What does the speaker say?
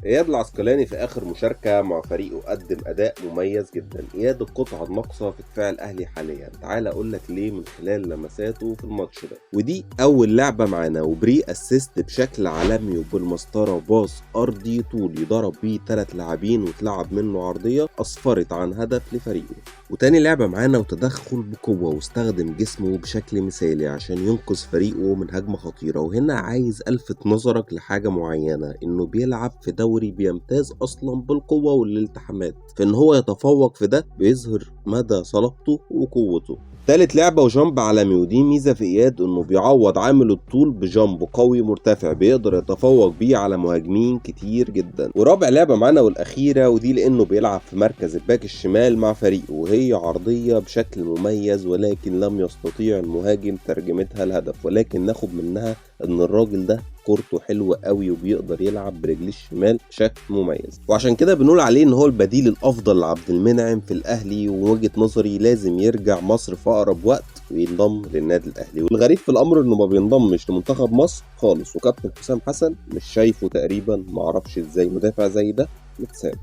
اياد العسقلاني في اخر مشاركة مع فريقه قدم اداء مميز جدا. اياد القطعة الناقصة في دفاع الاهلي حاليا، تعال اقول لك ليه من خلال لمساته في الماتش ده. ودي اول لعبه معانا و pre assist بشكل عالمي وبالمسطره، باص ارضي طولي ضرب بيه 3 لاعبين واتلعب منه عرضية اسفرت عن هدف لفريقه. وتاني لعبه معانا وتدخل بقوة واستخدم جسمه بشكل مثالي عشان ينقذ فريقه من هجمة خطيرة. وهنا عايز الفت نظرك لحاجة معينة، انه بيلعب في دوري بيمتاز اصلا بالقوة والالتحامات، فان هو يتفوق في ده بيظهر مدى صلابته وقوته. تالت لعبة و jump عالمي، ودي ميزة في إياد إنه بيعوض عامل الطول ب jump قوي مرتفع بيقدر يتفوق بيه على مهاجمين كتير جدا. ورابع لعبة معانا والأخيرة، ودي لأنه بيلعب في مركز الباك الشمال مع فريقه، وهي عرضية بشكل مميز ولكن لم يستطيع المهاجم ترجمتها لهدف، ولكن ناخد منها إن الراجل ده كورته حلوة قوي وبيقدر يلعب برجليه الشمال بشكل مميز، وعشان كده بنقول عليه ان هو البديل الافضل لعبد المنعم في الاهلي. ووجهة نظري لازم يرجع مصر في اقرب وقت وينضم للنادي الاهلي. والغريب في الامر انه ما بينضمش لمنتخب مصر خالص، وكابتن حسام حسن مش شايفه تقريبا، معرفش ازاي مدافع زي ده متساب.